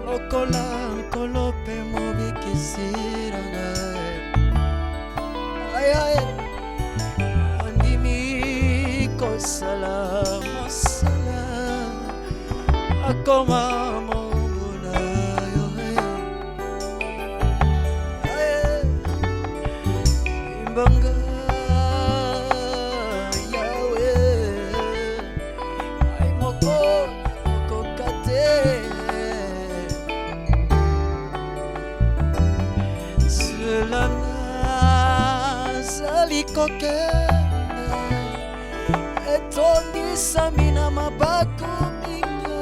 Lokola Nkolo mpe Mobikisi na ngai. Ai, ai, andimi kosala mosala akoma moombo na yo. Ai, simbanga Yawe, ngai moko nakokoka te. Nzela nazali kokende etondisami na mabaku mingi.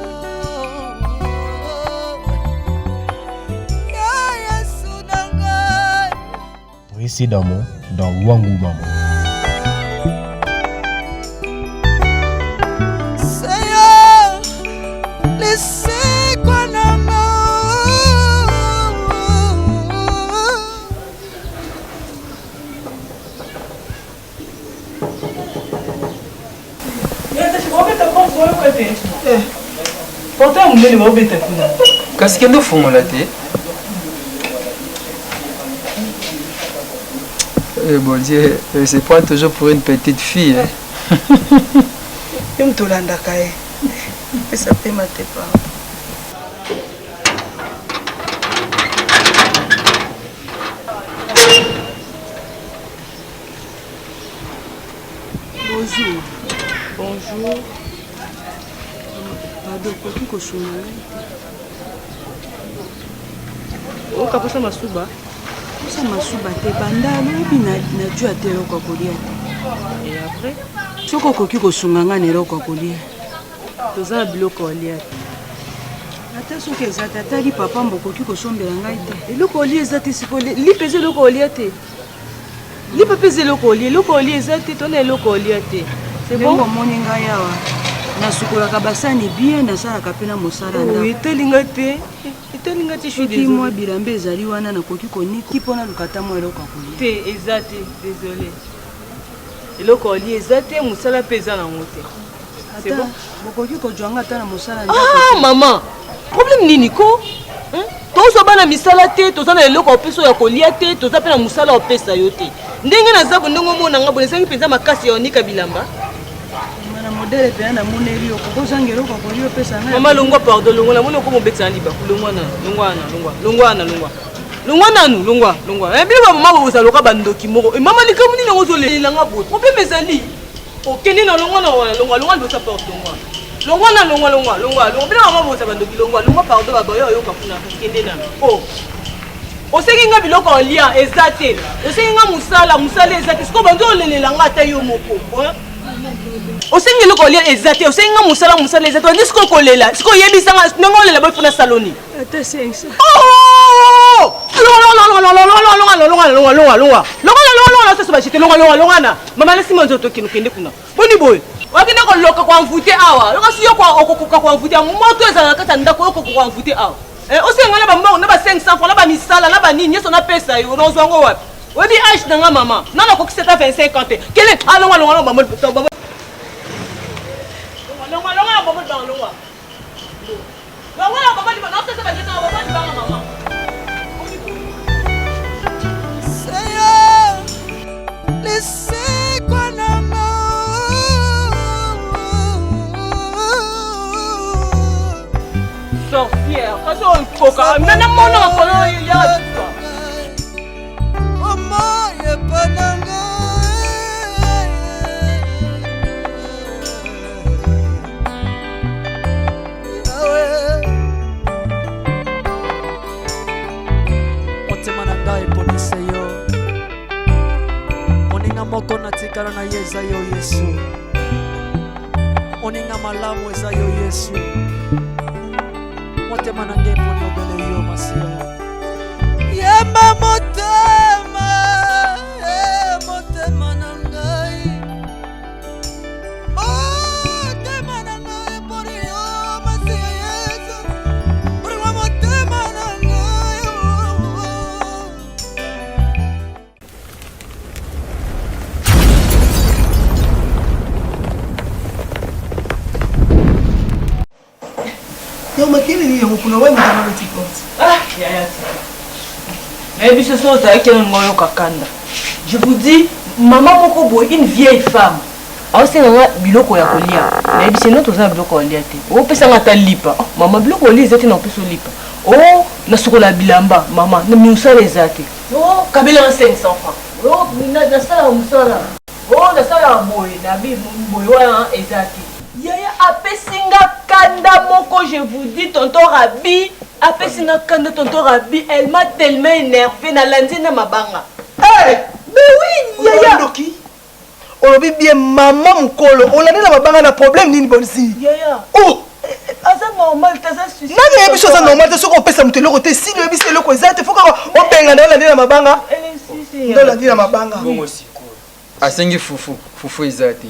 Ya Yesu na ngai. Précédemment dans Wangu Mama. Seigneur, lisekwa na nga. Portail ya monene baobeta kuna. Kasi kende ofongola te. Eh bon Dieu, elle se prend toujours pour une petite fille. Hein. Yo moto olandaka ye. Pesa pema te pardon. Bonjour. Bonjour. Pardon, okoki kosunga ngai te? Oyoka mposa masuba? Mposa masuba te, banda lobi na najua te eloko ya kolia te. Et après? Soki okoki kosunga ngai na eloko ya kolia. Toza na biloko ya kolia te. Ata soki eza te, ata lipa pamba okoki kosombela ngai te. Eloko olia eza te sikoyo, lipa eza eloko olia te. Lipa mpe eza eloko olia, eloko olia eza te, tona eloko olia te. C'est bon? Omoni ngai awa nasukolaka basani bien, nasalaka mpe na mosala ndako. Etali ngai te, etali ngai te. Soki mwa bilamba ezali wana nakoki konika mpo naluka ata mwa eloko ya kolia. Te, eza te, désolé. Eloko olia eza te, mosala mpe eza nango te. C'est bon? Bokoki kozwa nga ata na mosala ndako. Ah maman, problème nini ko? Hein? Tozwa bana misala te, toza na eloko opesa ya kolia te, toza pe na mosala opesa yo te. Ndenge naza bo ndenge omona nga bo ezangi mpenza makasi ya onika bilamba. Na modèle mpenza namoneli yo okozanga eloko ya kolia opesa ngai. Mama longwa pardon, longwa namoni okoma obetisa na libaku, longwa nanu, longwa wana, longwa, longwa wana, longwa. Longwa nanu, longwa, longwa. Eh, bino ba mama bozala lokola bandoki moko. Eh, mama likambo nini yango ozolela nga boye? Problème ezali. Okende na longwa na wana longwa longwa liboso ya porte longwa longwa na longwa longwa longwa longwa bino mama boza bandoki longwa longwa pardon babayo ayoka kuna kende na oh osengi nga biloko olia eza te osengi nga mosala mosala eza te sikoyo banzi olelela nga ata yo moko osengi eloko olia eza te osengi nga mosala mosala eza te bandi sikoyo kolela sikoyo oyebisa nga ndenge olela boye mpona saloni ata 500 mama nasima nzoto okende okende kuna boni boye wakende koloka koenvoute awa yoka si yo okokoka koenvoute moto ezala na kati ya ndako okokoka koenvoute awa osenga na bambongo na ba 500 francs na bamisala na banini nyonso napesa yo nazwa yango wapi oyebi age na nga mama nana akokisi ata 25 ans te kele alongwa longwa longwa longwa longwa longwa Sorcière, kasi okoka nana mona makolo ya motema na ngai eponise yo moninga moko natikala na ye eza yo yesu moninga malamu eza yo yesu motema na ngai eponi obele yo masiya yemba motema eh, motema na ngai motema na ngai eponi yo masiya yesu bolingo motema na ngai oh, oh. Yo maki Okende nini yango kuna wani kama beti porte. Ah, yaya tika. Nayebi biso soki ozalaki nanu nga oyoka kanda. Je vous dis, maman moko boye, une vieille femme. Aosenga nga biloko ya kolia. Nayebisi ye non toza na biloko ya kolia te. Opesa nga ata lipa. Oh, mama biloko olia eza te na kopesa yo lipa. Oh, nasukola bilamba mama, na mosala eza te. Oh, kabela nga 500 francs. Oh, nasalaka mosala. Oh, nasalaka boye, na bi boye wana eza te. Yaya apesi nga kanda moko je vous dis tonton Rabbi apesi nga kanda tonton Rabbi elle m'a tellement énervé nalandi ye na mabanga. Hey! Mais oui yaya. Ndoki. Olobi bien mama mukolo olandi na mabanga na problème nini bolzi? Yaya. Oh! Aza normal te aza suicide. Nani ayebi so aza normal te soki opesa moto eloko te sili oyebisi eloko eza te fo kaka obengana olandi na mabanga nde olandi na mabanga. Bongo sikoyo asengi fufu fufu eza te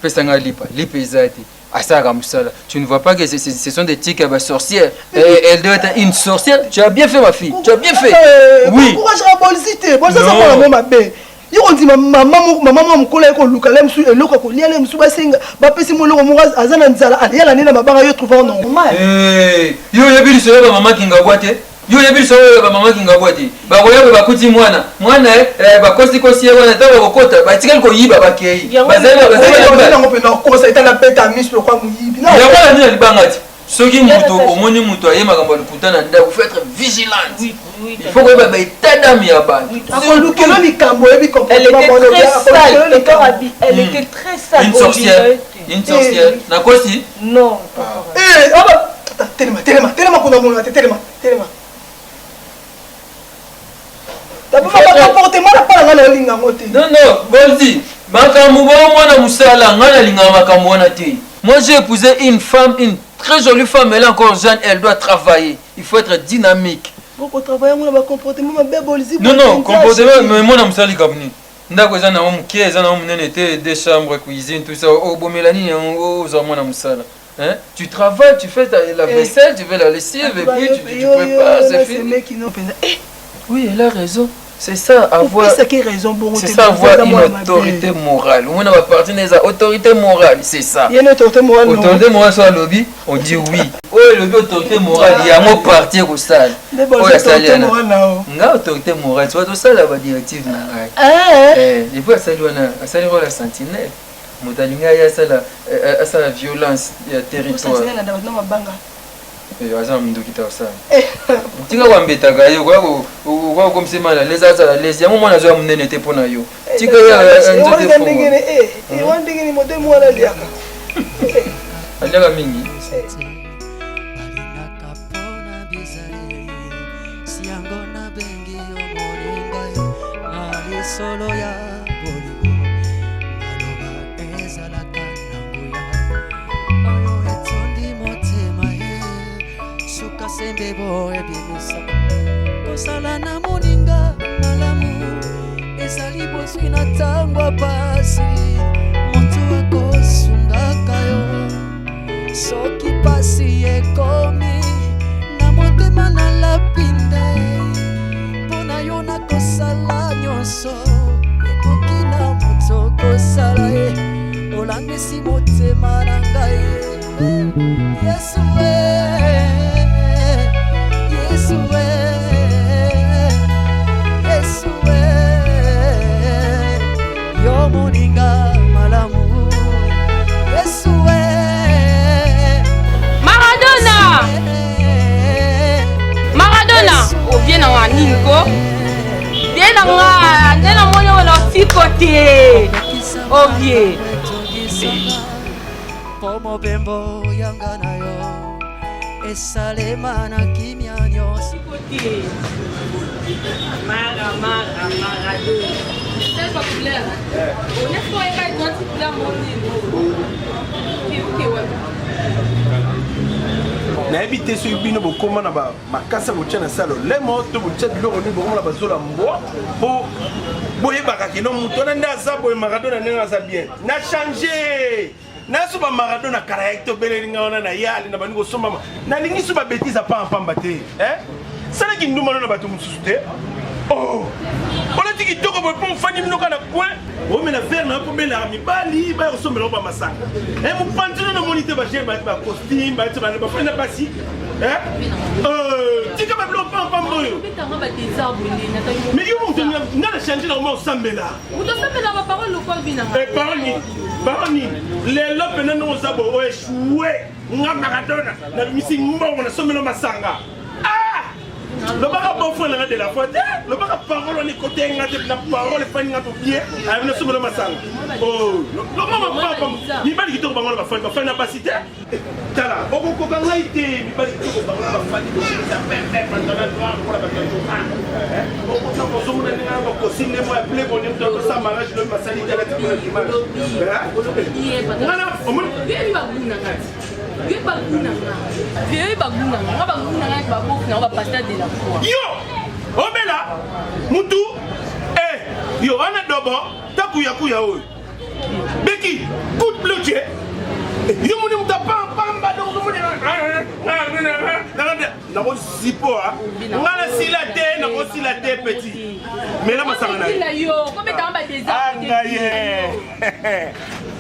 pesa nga lipa lipa eza te asalaka mosala tu ne vois pas que ce, ce, ce sont des tics ya ba sorcières elle doit être une sorcière tu as bien fait ma fille tu as bien fait eh, oui encouragera bolzi te bolzi aza mwana mo mabe yo kondima mama mama mwa mokolo aye koluka le mosusu eloko ya kolia le mosusu basenga bapesi mo eloko moko aza na nzala aleyala nde na mabanga yo trouve normal eh, yo oyebi lisolo ya bamama kingabwa te Yo oyebi lisolo oyo ya ba mama Kingabwa te? Bakoya boye bakuti mwana, mwana eh, bakosikosi ye wana, ntango bakokota batikali koyiba bakei. Bazali bazali na yango mpe nakosa eta nabeta miso lokwa moyibi. Yango na nini libanga ti? Soki moto omoni moto aye makambo ya lokuta na ndako, faut être vigilante. Il faut koyeba ba état d'âme ya bato. Akolukelo likambo oyebi Elle était très sale, elle était très sale. Une sorcière, une sorcière. Nakosi? Non. Eh, telema, telema, telema kuna mona te telema. Telema. comportement na pala nga naolinga yango te. Non non, Boldi, makambo bo mwana musala nga nalingaka makambo wana te. Moi j'ai épousé une femme, une très jolie femme, elle est encore jeune, elle doit travailler. Il faut être dynamique. Boko travailler ngo na ba comportement mabe Bolzi. Non non, comportement mais mwana musala likambo nini? Ndako eza nango moke, eza nango monene te, deux chambres, cuisine, tout ça. Obomela nini yango ozwa mwana musala? Hein? Tu travailles, tu fais ta, la eh. vaisselle, tu fais la lessive, et puis tu, tu, tu prépares, c'est fini. Eh. Oui, elle a raison. C'est ça, avoir. C'est ça, avoir une autorité morale. On a parti des autorité morale, c'est ça. Il y a une autorité morale. Autorité morale, soit lobby, on dit oui. Oh, lobby, autorité morale, il y a un mot partir au sale. Oh, autorité morale, Nga autorité morale, soit au sale, la directive. Eh, et puis, à la sentinelle. Moto alingi aya asala eh, asala violence ya territoire. Eh, aza na mindoki ta osala eh. tika koambetaka ye okoya kokomisa mal à l'aise azala lese yango mwana azoya monene te mpo na yo tika aliaka mingi solo ya bolingo maloba ezalaka na nguya oyo etondi motema ye suka sembe bo ebimisa kosala na moninga malamu ezali bozwi na ntango ya pasi moto akosungaka yo soki pasi ekomi na motema nalapi nde mpo na yo nakosala nyonso ekoki na moto kosala ye olangisi motema na ngai yesu e yesu e yesu e yo moninga malamu yesu e Maradona Maradona ovie na nga nini ko vie na nga nde namoni oyo na otiko te ovie po mobembo yanga na yo esalema na kimia nyonso Mara, mara, Maradona. C'est pas couleur. On est pas égal dans couleur mon Ok, ok, ouais. nayebi te soki bino bokoma na makasa botya na sa lolemo to botya biloko nini bokoma na bazola mbwa mpo boyebaka kino moto wana nde aza boye maradona ndenge aza bien na change naso ba maradona kala yaki tobeleli nga wana na yale na bandi kosombama nalingi so babetise ya pamba pamba te eh? salaki ndumba no na bato mosusu te Oh! Olati kitoko boye mpo ofandi bino kaka na coin omela verre na yo mpo obelaka mibali baya kosombela yo bamasanga e mopanzi no namoni te bajeune balati bacostume balati bafandi na basi eh? euh, tika babiloko pampamba oyo mais yo moto nga na change na koma osambela parole nini parole nini lelo mpena ndenge oza boye oechoue nga maradona nabimisi mbongo nasombela masanga ah! lobaka bon frère nanga de la foi te lobaka parole wana ekote nga te na parole efandi nga to bien ayebi nasombela masanga oh, loba mapapa mibali kitoko bango na bafandi bafandi na basi te eh, tala okokoka ngai te mibali kitoko bango na bafandi bosilisa pembe pantala noir lokola bato ya joka eh, okota ozomona ndenge na bakosi nde mwa ya plebo nde moto akosala mariage lobi basali te alati mpona image ngana omoni Vieux baguna nga. Vieux baguna nga. Nga baguna nga ba bof na ba pasteur de la foi. Yo! Obela mutu eh yo wana dobo takuya kuya oyo. Beki coup de bleu yo moni mutu apampamba donc omoni nakozipo nga nasila te nakosila te petit mela masanga na yo ngai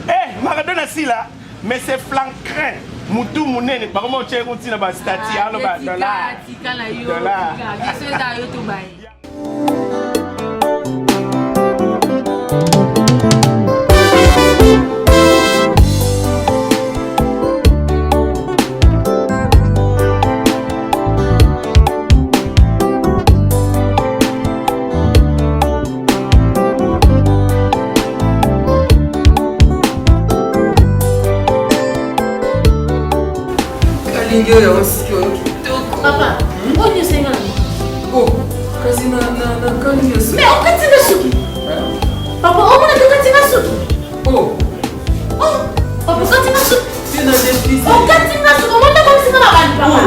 eh maradona sila Mais c'est flancrin mutu munene bakoma otya yango ntina ba statut ah, aloba dollar tika na yo biso eza yo to baye. Kalingi oyo yango siki oyo kitoko. Papa, hmm? oyo nyonso enga na Oh, kasi na na na kani ya suki. Mais okati nga suki. Papa, omona te okati nga suki. Oh. Oh, papa okati nga suki. Te na defise. Okati nga suki, omona okomisi nga mabandi papa.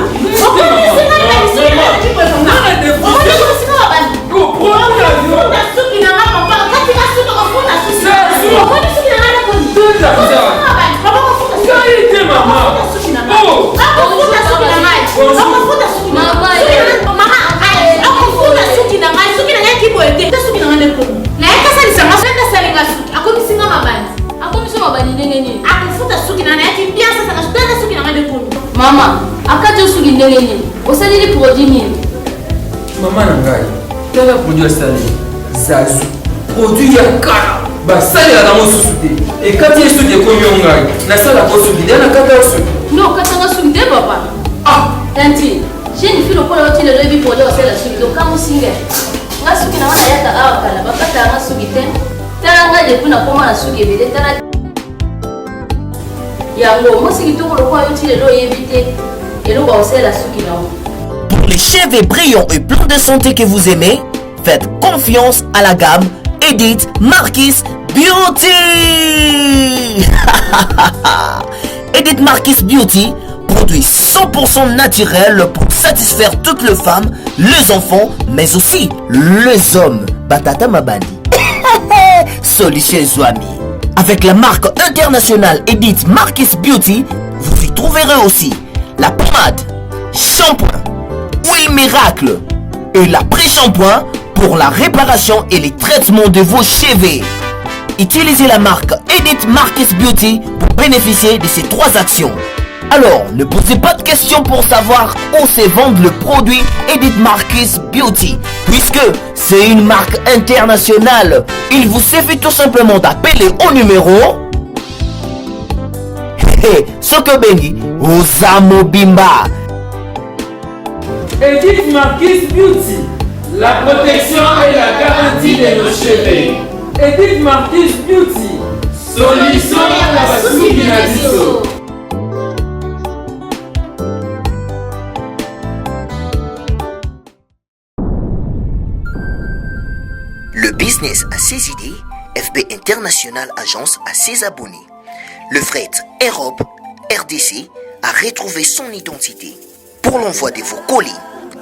Okomisi nga na biso ya na Omona okomisi nga mabandi. Okofuta suki na nga papa, okati nga suki okofuta suki. Omoni suki na nga na koni. Okomisi nga mabandi papa okofuta suki. Ngai te mama. Okofuta suki na nga. Okofuta suki na ngai. Okofuta suki na ngai. Mama, okofuta suki na ngai. Suki na ngai kiboye te. Suki na ngai nde komi. Naye kasalisa nga soki asalinga suki akomisi nga mabandi. Akomisi mabandi ndenge nini? Akofuta suki na nayaki bien sasa na tata suki na nga nde komi. Mama, akati yo suki ndenge nini? Osaleli produit nini? Mama na ngai, tala produit asaleli zazu produit ya kala basalelaka yango susu te ekati ye suki ekomi yo ngai nasalaka suki nde nakata yo suki No, okatanga suki te papa. Ah! Tanti, jeune fille lokola yo ti lelo oyebi produit osalela suki te okamwisi ngai. Nga suki na nga nayaka awa kala bakataka nga suki te. Tala nga depuis nakoma na suki ebele tala yango mwasi kitoko lokola yo ti lelo oyebi te eloko ya kosalela suki na yo. Pour les cheveux brillants et pleins de santé que vous aimez, faites confiance à la gamme Edith Marquis Beauty. Edith Marquis Beauty produit 100% naturel pour satisfaire toutes les femmes, les enfants, mais aussi les hommes. Batata Mabandi. Solution Zouami. Avec la marque internationale Edith Marquis Beauty, vous y trouverez aussi la pommade, shampoing, huile miracle et la pré-shampoing pour la réparation et les traitements de vos cheveux. Utilisez la marque Edith Marquis Beauty pour bénéficier de ces trois actions. Alors, ne posez pas de questions pour savoir où se vend le produit Edith Marquis Beauty, puisque c'est une marque internationale. Il vous suffit tout simplement d'appeler au numéro Sokobengi Ozamobimba. Edith Marquis Beauty, la protection et la garantie de nos cheveux. Edith Marquis Beauty, solution na basuki na biso. Le business a ses idées, FB International Agence a ses abonnés. Le fret Europe RDC a retrouvé son identité. Pour l'envoi de vos colis,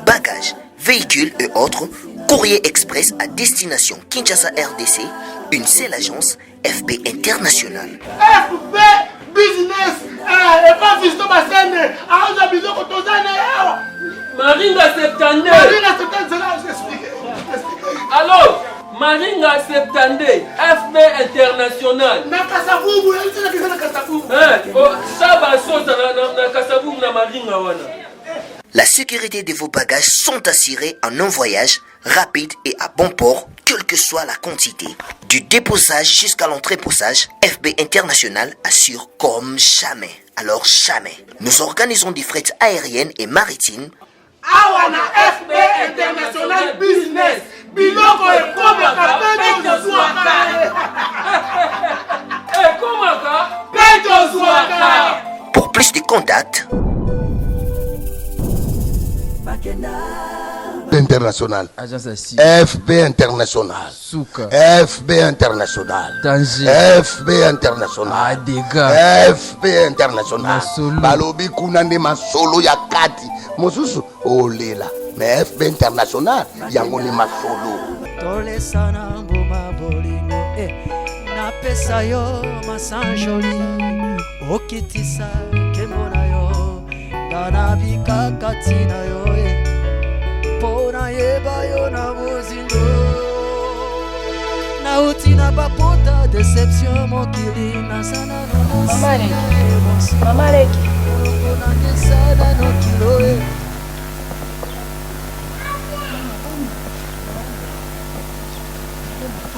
bagages, véhicules et autres, Courrier Express à destination Kinshasa RDC, une seule agence FB International. FB Business eh, epa Fiston Basende aoza biloko toza na ye awa Maringa 72 Maringa 72 zela explique explique. Allo Maringa 72 FB International. Na Kasavubu, na na Kasavubu. Eh, oh, Saba Sosa na, na, na Kasavubu na Maringa wana. La sécurité de vos bagages sont assurées en un voyage rapide et à bon port, quelle que soit la quantité. Du déposage jusqu'à l'entreposage, FB International assure comme jamais. Alors jamais. Nous organisons des frais aériennes et maritimes. Awa na FB International Business, biloko ekomaka mpe tozwaka. Ekomaka mpe tozwaka. Pour plus de contacts, International. FB International. Suka. FB International. Danger. FB International. Ah, dégâts. FB International. Masolo. Balobi kuna nde masolo ya kati. Mosusu olela. Mais FB International yango nde masolo. Tolesana mbuma bolingo eh. Napesa yo masanjoli okitisa nkembo na yo nga nabika kati na yo eh. Mpo nayeba yo na bozindo nauti na bapota deception mokili naza nano Mama Leki. Mama Leki. nangesa nano kilo eh.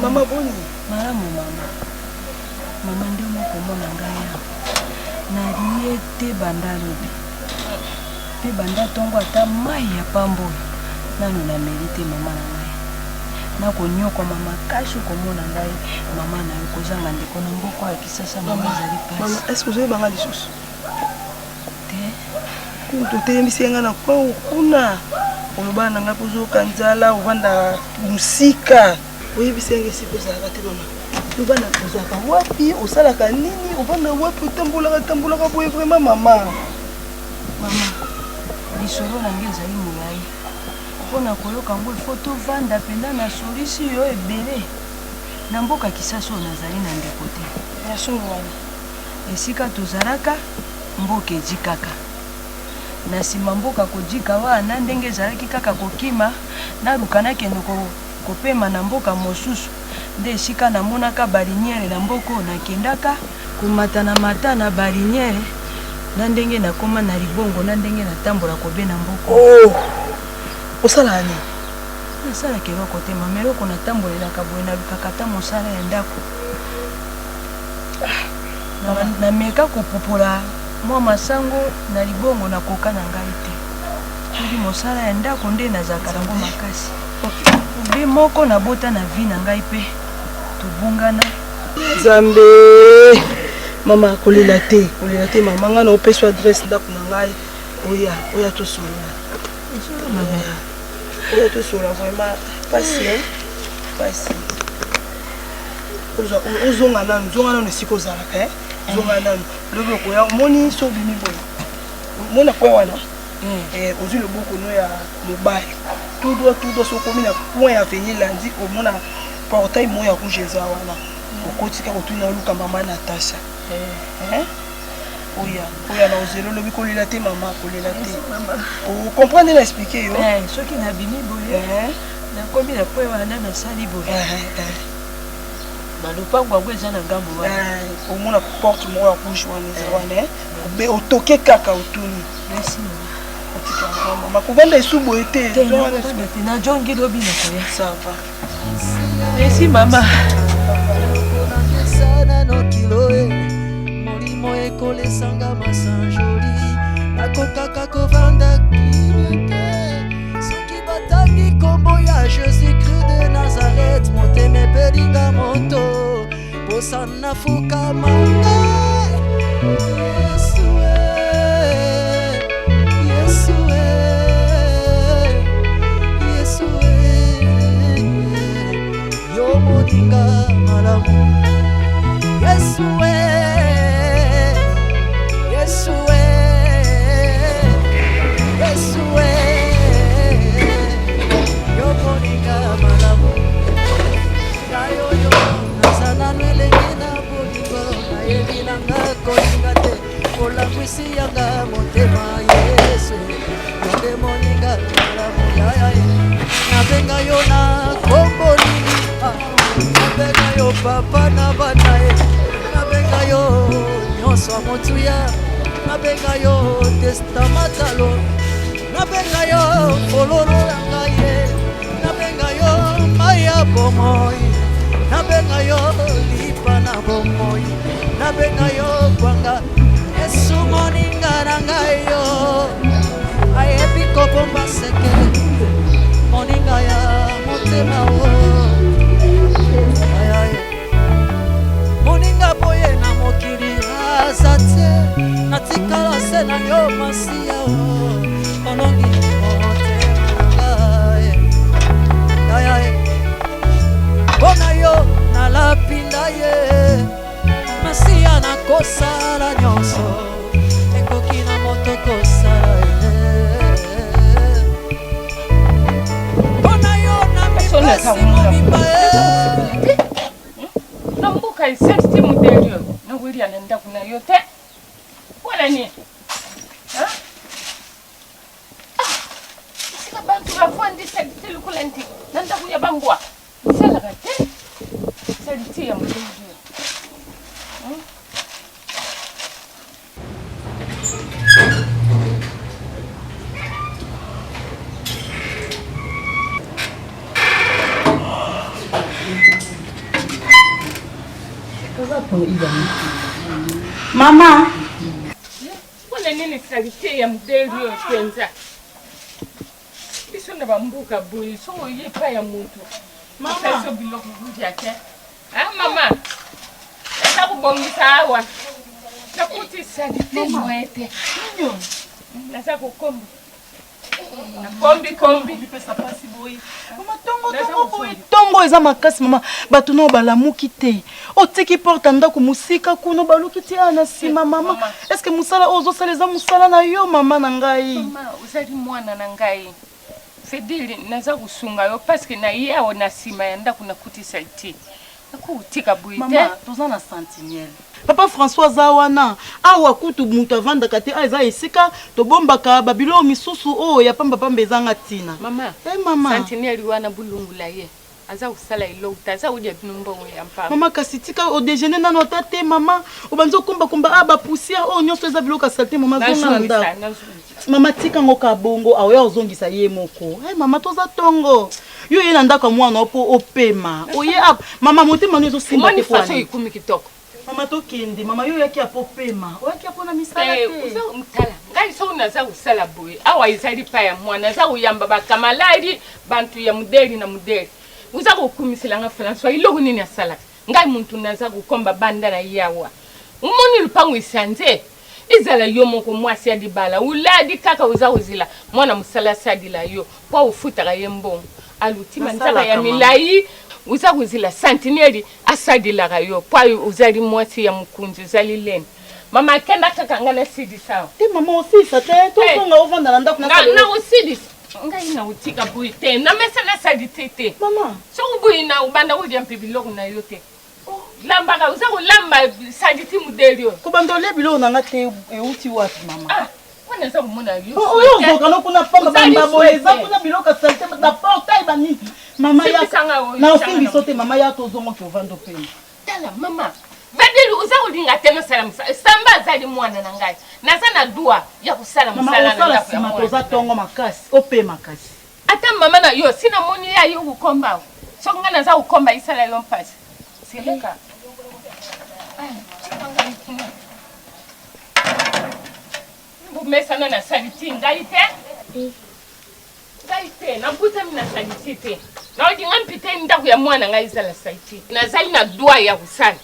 Mama boni? Malamu mama. Mama nde moko komona ngai awa. Nalie te banda lobi. Mpe banda ntongo ata mai ya pamba oyo nanu nameli te mama na ngai. Nakonyokwama makasi okomona ngai mama na yo kozanga ndeko na mboka ya Kisasa mama ezali Mama, pasi. est-ce que ozoyeba ngai lisusu? Te. Kutu otelemisi ye ngai na coin kuna. Oloba na ngai mpo ozoyoka nzala, ovanda mosika. Oyebisi yango esika ozalaka te mama. Loba na ozalaka wapi, osalaka nini, ovanda wapi, otambolaka tambolaka boye vraiment mama. Mama, lisolo na ngai ezali molai. Mpo na koyoka yango ifo tovanda mpenza na solisi yo ebele. Na mboka Kisasa oyo nazali na ndeko te. Ya solo wana. Esika tozalaka mboka ejikaka. Na nsima mboka kojika wana ndenge ezalaki kaka kokima, naluka nakende kopema na mboka mosusu. Nde esika namonaka baliniere na mboka oyo nakendaka. Komata na mata na baliniere na ndenge nakoma na libongo na ndenge natambola kobe na mboka. Oh! Osalaka nini? Nasalaka eloko te mama, eloko natambolelaka boye nalukaka ata mosala ya ndako. Nameka kopupola mwa masango na libongo nakoka na ngai te. Soki mosala ya ndako nde nazalaka nango makasi. Obe moko nabota na vie na ngai mpe tobungana. Nzambe mama kolela te, kolela te mama, ngai na opesi adresse ndako na ngai oya, oya tosolola. Oya tosolola vraiment pasi hein? Pasi. Ozonga nanu, zonga nanu esika ozalaka hein? Zonga nanu. Lobi okoya, omoni so obimi boye. Omona coin wana? Eh, ozwi loboko no ya mobali. Tout droit, tout droit, so okomi na coin ya avenue Landi, omona portail moko ya rouge eza wana. Okoti kaka otuni oluka mama Natasha. Eh? Oya, oya na ozelo lobi kolela te mama, kolela te. O comprendre na expliquer yo? Eh, soki nabimi boye, nakomi na point wana nasali boye. Na lopango yango eza na ngambo wana. Omona porte moko ya rouge wana eza wana. Obe otoke kaka otuni. Merci mama. Otika mama, kovanda esu boye te. Te, nakovanda te, najongi lobi nakoya. Ça va. Merci mama. Sana nokilo e molimo ekolesanga masanjoli nakokaka kovanda kimia te soki batangi nkombo ya Jésus-Christ de Nazareth motema epelinga moto posa nafukama Yesu e, Yesu e, Yesu e, yo moninga malamu Yesu e, Yesu e, Yesu e, yo moninga malamu Ngai oyo naza nanu elenge na bolingo nayebi nanga kolinga te olangwisi yanga motema Yesu yo nde moninga malamu yaya ye nabenga yo na kombo. Nabenga yo papa na bana ye, nabenga yo nyonso ya motuya, nabenga yo testamatalo, nabenga yo fololo na ngai ye, nabenga yo mai ya bomoi, nabenga yo lipa na bomoi, nabenga yo kwanga Yesu moninga na ngai yo ayebi kobomba sekele moninga ya motema o moninga boye na mokili aza te natikala se na yo masiya o olongi motema na ngai ngai mpo na yo nalapinda ye Masiya nakosala nyonso ekoki na moto kosala ye mpo na yo na mipesi mobimba ye na mboka esalisi modele oyo nakolia na ndako na yo te mpo na nini esika bantu bafandi salite lokola nti na ndako ya bambwa Esalaka te. Salite ya modèle oyo. Mama. Mpona nini salite ya modèle oyo mpenza? Biso na bamboka boye soki oye epai ya moto mama biloko kudia te ah mama eza kobongisa awa nakuti salite moye te naza kokomba kombi kombi mama tongo tongo boye tongo eza makasi mama bato nao balamuki te otiki porte ya ndako mosika kuna obaluki ti awa na nsima mama estce mosala oyo ozosala eza mosala na yo mama na ngai ozali mwana na ngai fedili naza kosunga yo parceke na ye awa na nsima ya ndako nakuti salite nakotika boye te toza na sentinelle papa françois aza wana awa kutu moto avandaka te awa eza esika tobombaka babiloko misusu oyo ya pambapamba ezanga ntina mama, hey, eh, mama. sentinelle wana bolongola ye aza kosala eloko te aza kolia bino mbongo ya mpamba mama kasi tika odejene nano ata te mama obandi okombakomba a ah, bapoussière oyo nyonso eza biloko ya salite mama zonga na ndako mama tika yango ka bongo aoya ozongisa ye moko hey, eh, mama toza tongo yo oye na ndako ya mwana mpo opema oye mama motema no ezosimba te façon ekomi kitoko mama tokende mama yo oyaki ya mpo pema oyaki ya mpo na misala eh, te tala ngai soki naza kosala boye awa ezali pa ya mwana aza koyamba bakamaladi bantu ya modeli na modeli oza kokumisela nga françois eloko nini asalaka ngai muntu naza kokomba banda na ye awa omoni lupango esanze ezala yo moko mwasi ya libala oladi kaka oza kozela mwana mosala asalila yo mpo ofutaka ye mbongo aluti manzaka ya milai oza kozela sentineli asalelaka yo mpo ozali mwasi ya mokonzi ozali lene mama akenda kaka ngai nasilisa te mama osilisa te tozonga eh. ovanda na ndako na osilisa ngai nakotika boye te namesa nasali te te mama soki boye na obanda kolia mpe biloko na yo te oh. lambaka oza kolamba saliti modeli oyo kobanda olia biloko na nga te euti wapi mama ah. wana eza komona yo oyo ozoka no kuna pamba bamba boye eza kuna biloko ya salite na portail banini mama ya na osimbiso te mama ya tozongo ke ovanda opema tala mama badeli oza kolinga te nosala mosala samba azali mwana na ngai naza na dua ya kosala mosala na ndako ya mwana toza tongo makasi opema kasi ata mama na yo si namoni ye aye kokomba soki ngai naza kokomba esala yo mpasi seleka bomesana na saliti ngai te ngai te nabutami na saliti te naolinga mpi te ndako ya mwana ngai ezala saliti nazali na droit ya kosala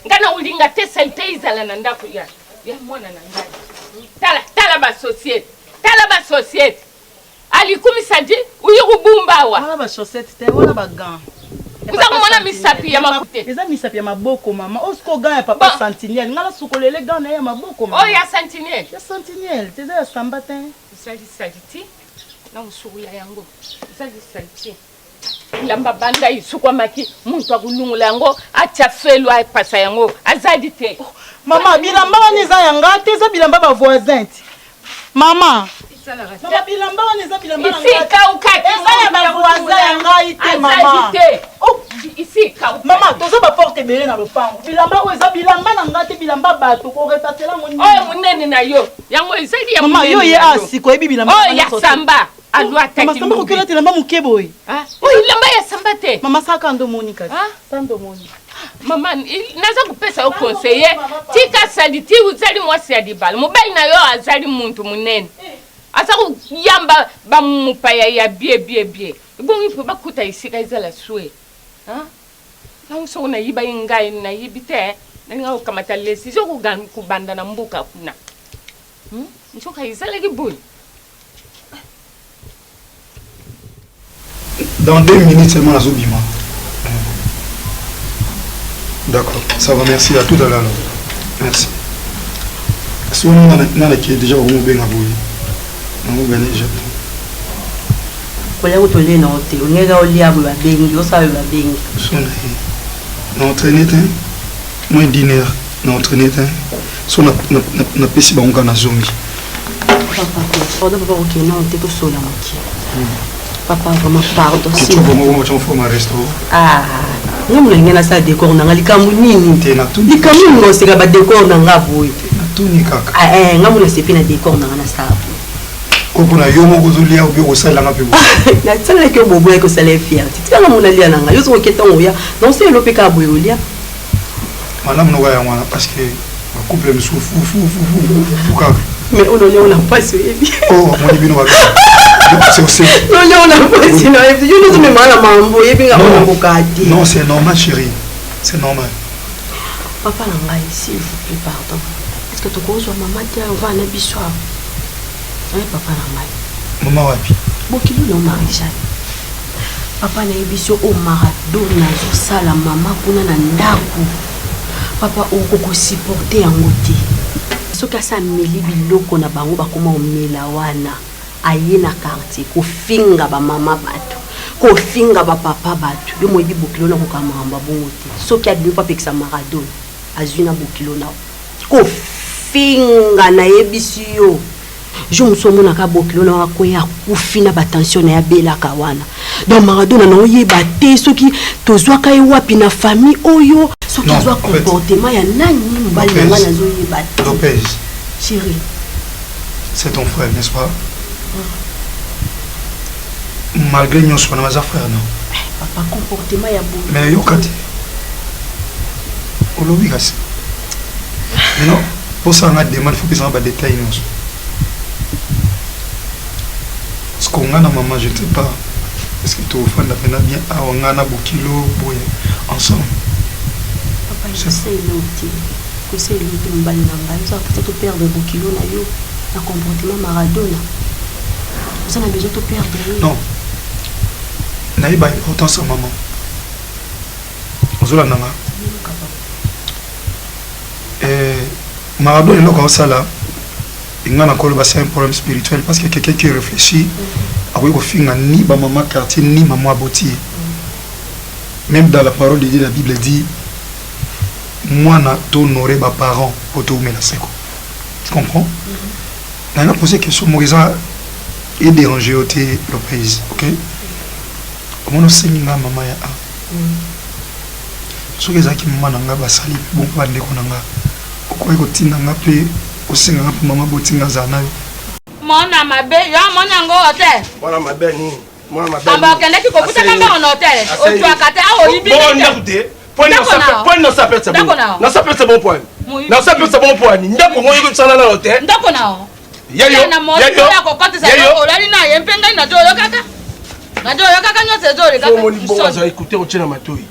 ngai nakolinga te salite ezala na ndako ya ya mwana na ngai tala tala basociete tala basociete alikumisa di uyi kubumba awa wana ba chaussette te wana ba gants oza komona misapi ya maboko eza misapi ya maboko mama oyo sikoyo gant ya papa sentinelle ngai nasukolele gant na ye ya maboko oyo ya sentinelle ya sentinelle te eza ya samba te ezali salite na kosukola yango ezali salite bilamba banda esukwamaki moto akolongola yango atya felo apasa yango azali te oh, mama bilamba wana eza ya nga te eza bilamba ba voisin ti mama mama bilamba wana eza bilamba eza ya ba voisin ya ngai te mama te oh. isi ekauka. Mama, toza ba porte ebele na lopango. Bilamba oyo eza bilamba na nga te, bilamba bato korepasela yango nini? Oyo monene na yo, yango ezali ya Mama, monene yo ye na yo. asiko oyebi bilamba Oyo na ya nyonso te. samba, alwataki Mama, samba lobi. koki olata elamba moke boye. Ah, oyo elamba ya samba te. Mama, saka ndo omoni kasi. Saka ndo omoni. Mama, naza kopesa yo conseiller, tika saliti, ozali mwasi ya libala. Mobali na yo azali muntu monene. Aza koyamba ba mopaya ya bie bie bie. Ebongi mpe bakuta esika ezala swe. Hein? Yango soko nayibaki ngai nayibi te, nalinga kokamata lesizio kobanda na mboka kuna. Hmm? Nzoka ezalaki boye. Dans deux minutes seulement nazobima. D'accord, ça va, merci. À tout à l'heure. Merci. Si on a nana qui est déjà au benga boye. Nango gagné déjà. Kolia kutu olie na yo te olingaki kaka olia boye babengi osala boye babengi. So na ye. Na entraîner te. Moins d'une heure na entraîner te. So na na na pesi bango kaka na zongi. Papa, pardon papa kokende nano te tosola moke. Papa vraiment pardon. Kitoko moko moko forme restaurant. Ah, nga moto nalingi nasala décor na nga likambo nini? Likambo nini ngoseka ba décor na nga boye? Natuni kaka. Ah, eh, nga moto nasepi na décor na nga nasala boye. Koko na yo moko ozolia obi okosalela nga mpe boye. Nasalelaki yo boboyaki kosala ye fierté. Tika nga moto nalia na nga. Yo soki oke ntango oya, naosala mpe kaka boye olia. Malamu noka yango wana parce que ba couple mosusu fu fu fu fu fu fu kaka. Mais oyo olia ona mpasi oyebi. Oh omoni bino ba c'est aussi. Olia ona mpasi na oyebi. Yo nyonso omemaka na mambo oyebi nga oyo nakoka te. Non c'est normal chérie. C'est normal. Papa na ngai s'il vous plaît pardon. Est-ce que tokozwa mama te ovanda na biso awa? Oye papa na ngai. Mama wapi? Bokilo na Marie Jeanne. Papa nayebisi yo oyo Maradona azosala mama kuna na ndako. Papa okoki kosupporte yango te. Soki asi ameli biloko na bango bakoma komela wana aye na quartier kofinga ba mama bato kofinga ba papa bato yo moyebi bokilo na kokaa makambo ya bongo te soki abimi mpo apekisa Maradona azwi na bokilo na kofinga nayebisi yo jour mosusu omonaka bokilo na akweya akufi na batension na ye abelaka wana donc maradona na oyeba te soki tozwaka ye wapi na famille oyo soki azwa comportement ya nani mobali na ngai nazoyeba te Lopez chéri c'est ton frère n'est-ce pas malgré nyonso wana baza frère non eh, papa comportement ya boye mais yoka te olobi kasi maintenant mposa nga demande faut pesanga badetail nyonso parce que nga na mama je ne sais pas est ce que tofanda mpena bien awa nga na bokilo boye ensemble papa conseil no te conseil no te mobali na ngai oza mposa toperdre bokilo na yo na comportement maradona oza na besoin toperdre ye non nayeba importance ya mama ozolanda nga eh, maradona eloko aosala nga na koloba c'est un problème spirituel parce que quelqu'un qui réfléchit akoki kofinga ni bamama quartier ni mama aboti ye même dans la parole de Dieu la Bible dit mwana tohonore baparent po toumela seko tu comprends nanga pose question moko eza edérange yo te lopez ok omoni osengi nga mama ya a soki ezalaki mama na nga basali mpe bongo bandeko na nga okoki kotinda nga mpe osenga nga mpe mama botinga azala na yo mwana mabe yo amoni yango hotel mwana mabe nini mwana mabe amba okendaki kofutaka mbongo na hotel ozwaka te awa oyibi ndako te poni nasapesa bongo nasapesa bongo pwani nasapesa bongo pwani ndako ngo yokosala na hotel ndako na yo yeyo na moto ya kokotisa yo olali na ye mpe ngai nazo oyokaka nazo oyokaka nyonso ezolekaka omoni bongo azala ekute otie na matoi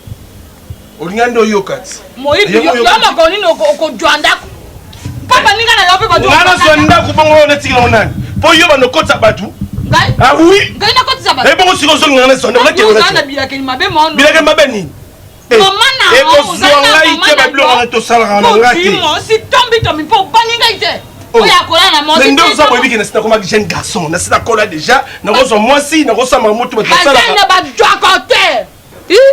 olinga nde oyoka ti moyibi yo mokolo nini okozwa ndako mpo baninga na yo mpe nga nazwa ndako bongo oyo natikela ngo nani mpo yo banda okotisa bato ah oui ngai nakotisa bato ebongo sikoyo ozolinganga nazwa ndako nakende na bilakeli mabe mono bilakeli mabe nini ekozwa ngai te babiloko wana tosalaka na ngai te si tombi tombi mpo obangi ngai te oh. oyo akola na mwasi nde oza boyebi ke nasi nakomaki jeune garçon nasi nakola déjà nakozwa mwasi nakosala makambo motu bato basalaka na bajwaka te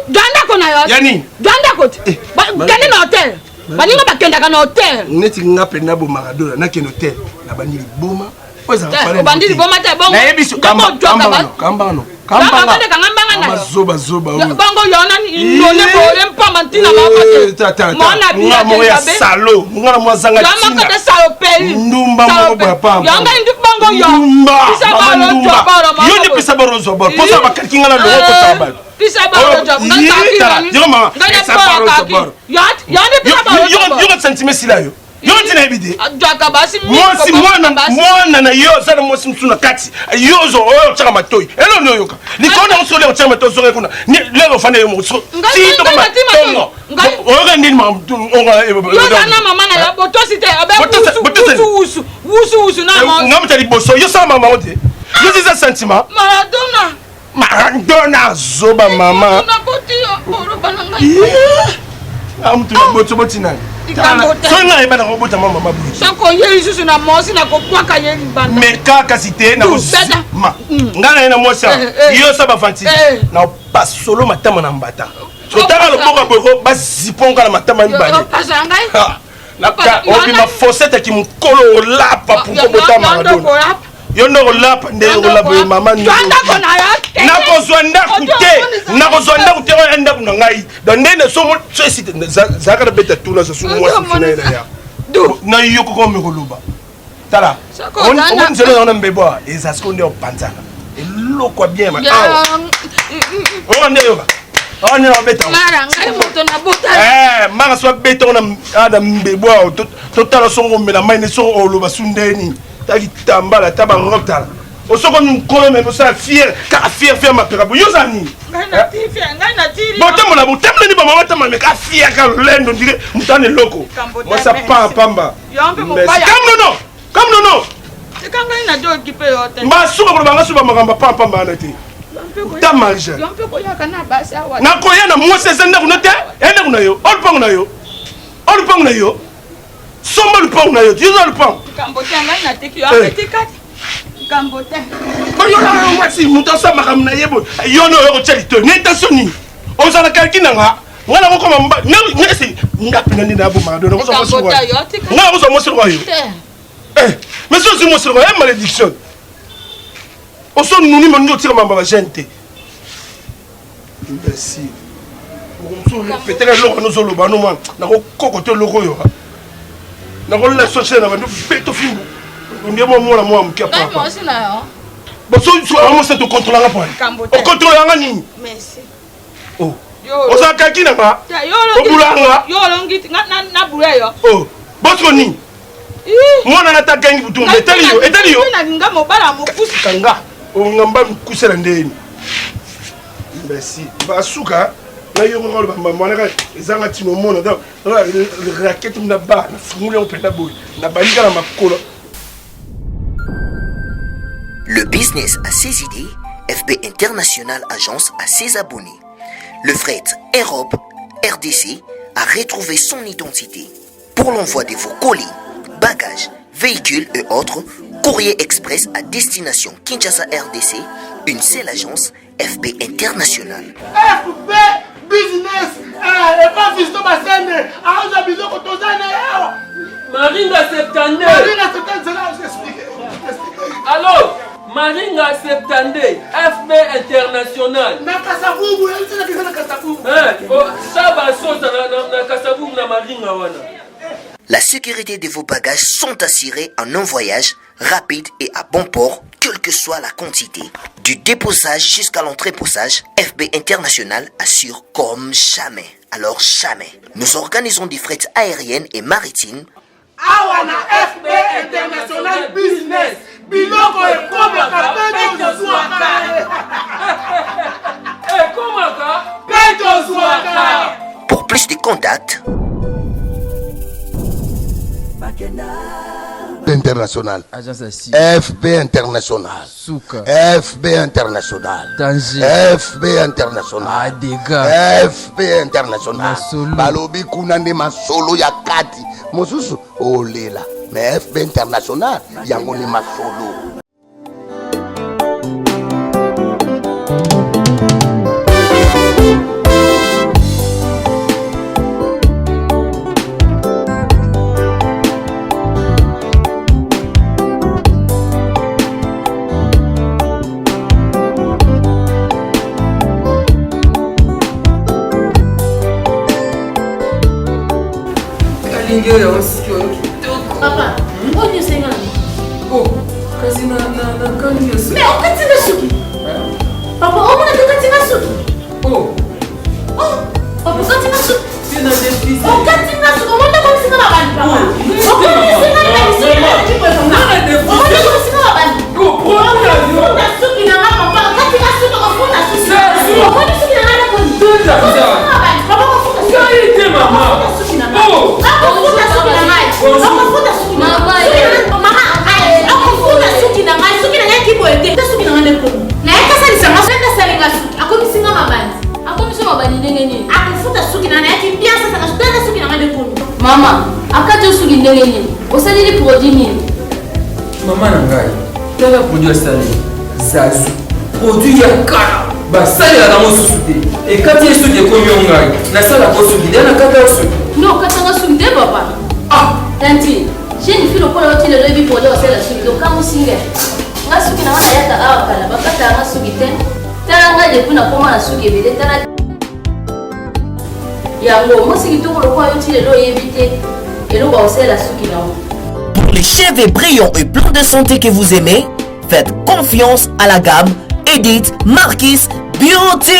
jwa ndako na yo ya nini jwa ndako te eh, kende na hotel baninga bakendaka na hotel neti nga mpe na bomaradona nakende hotel nabandi liboma obandi liboma te bongo nayebi kambano kambano. Kanga mbanga na yo. Zoba zoba oyo. Bango yo nani ndone boye mpamba ntina moko te. Mona biya moko ya salo. Nga na mwa zanga tina. Yo moko te saloperie. Ndumba moko boya pamba. Yo ngai ndu bango yo. Ndumba. Mama ndumba. Yo nde pesa baro zwa baro. Posa bakaliki nga na longo kotala bato. Pisa baro zwa. Nga kaki nani. Yo mama. Nga na baro kaki. Yo yo nde pisa baro zwa baro. Yo yo sentiment sila yo. Yo ntina yebi te. Jwaka basi mwasi mwana mwana na yo oza na mwasi mosusu na kati yo ozo oyo otyaka matoi elo nde oyoka likolo na mosusu otyaka matoi ozonga kuna lelo ofanda yo moko tongo oyoka ndini yoza na mama na yo botosi te abe wusu wusu wusu na nga moto ya liboso yo sala mama te yo eza sentiment Maradona Maradona zoba mama. Amutu na boti boti nani? Soki ngai nayeba nakobota mama mama boye. Soki oye lisusu na mwasi nakobwaka ye libanda. Meka kasi te na ma. Mm. Ngai naye na mwasi awa. Eh, eh. Yo sa bafanti. Eh. Na pasolo matama na mbata. Sotaka loboko ya boye ko baziponka na matama mibale. Obima fossette ya kimokolo olapa pour kobota Maradona. Yo nde okolapa nde okolapa yo mama nakozwa ndako te nakozwa ndako te oyo ya ndako na ngai donc nde na so so esite zalaka na beta tuna sosu mwasi mosu na ye na ya na yo koko ome koloba tala omoni nzela yango na mbebo eza siko nde opanzana eloko ya bien awa oyoka nde yoka awa nde nabeta mara so abeta ngo na mbebo awa totala songo omela mai ne songo oloba su ndeni ta kitambala ta barobe tala osokomi nkolo me osala fier kaka fier fier mapeka bo yo oza nini botambola botambola ni bamama tambola me kaka fier kaka lolendo ndire moto ana eloko mwasi apaa pamba comme nono comme nono mbasuka koloba nga suba makambo apaa pamba wana te ta marge nakoya na mwasi eza ndako no te ya ndako na yo o lupango na yo o lupango na yo somba lupango na yo yo oza lupango likambo te ngai nateki yo apetika te likambo te oyo mwasi moto asala makambo na ye boye yo nde oyo kotya litoi na intention nini ozala kalki na nga nga nakokoma mobali ese nga mpenza nde nabomaka do nakozwa mwasi lokola yo nga nakozwa mwasi lokola yo mais soki ozwi mwasi lokola ye malédiction oso nuni moningi otika mamba bagene te Imbecile. Peut-être eloko wana ozoloba no mwana nakokoko te eloko oyo nakolela soche na bando beto fimbu ondie mwa mwana mwa moke apapa bosoamosa tokontrolanga pona okontrolanga nini oh. ozalaka na nga obulanga oh. bosiko nini mwana nata gangi butu etali yo etali yo kanga ongamba mikuse na ndeni merci basuka na yo kaka oloba mama wana kaka ezanga ntina omona donc rakete na ba nafungoli yango mpenza boye nabandi kaka na makolo. Le business a ses idées, FB International Agence a ses abonnés. Le fret Europe RDC a retrouvé son identité. Pour l'envoi de vos colis, bagages, véhicules et autres, Courrier Express à destination Kinshasa RDC, une seule agence FB International. FB Business eh, epa Fiston Basende aoza biloko toza na ye awa. Maringa 72. Maringa 72 zela explique. Allo Maringa 72 FB International. Na Kasavubu, yebisa na Kasavubu. Eh, oh, Saba Sosa na, na, na Kasavubu na Maringa wana. La sécurité de vos bagages sont assurées en un voyage rapide et à bon port, quelle que soit la quantité. Du déposage jusqu'à l'entreposage, FB International assure comme jamais. Alors jamais. Nous organisons des frais aériennes et maritimes. Awa na FB International Business, biloko ekomaka mpe tozwaka. Ekomaka mpe tozwaka. Pour plus de contacts, international fb international Suka. fb international Danger. fb international ah, fb international balobi kuna nde masolo ya kati mosusu olela mais fb international yango nde masolo. Nalingi oyo yango siki oyo kitoko. Papa, oyo nyonso enga na Oh, kasi na na na kani yo Mais okati nga suki. Papa, omona te okati nga suki. Oh. Oh, papa okati nga suki. Okati nga suki, omona okomisi nga mabandi papa. Okomisi nga na suki na Omona okomisi nga mabandi. Okofuta suki na nga papa, okati nga suki, okofuta suki. Omoni suki na nga na koni. Okomisi nga mabandi, papa okofuta suki. Ngai te mama. Okofuta suki na nga. Okofuta suki na ngai. Okofuta suki na ngai. Mama, okofuta suki na ngai. Suki na ngai kiboye te. Suki na ngai nde komi. Naye kasalisa nga soki asalinga suki akomisi nga mabandi. Akomisi mabandi ndenge nini? Akofuta suki na nayaki bien asasaka suki tala suki na ngai nde komi. Mama, akati yo suki ndenge nini? Osaleli produit nini? Mama na ngai, tala produit asali zazu produit ya kala basalelaka yango susu te ekati ye soki ekomi yo ngai nasalaka soki nde nakata yo soki nde okatanga soki te papa ah tanti jeune fille lokola oti lelo oyebi produit osala soki okamwisi ngai nga suki na nga nayaka awa kala bakataka nga suki te tala nga depuis nakoma na suki ebele tala yango mwasi kitoko lokola yo ti lelo oyebi te eloko akosalela suki na yo Pour les cheveux brillants et pleins de santé que vous aimez, faites confiance à la gamme Edith Marquis Beauty.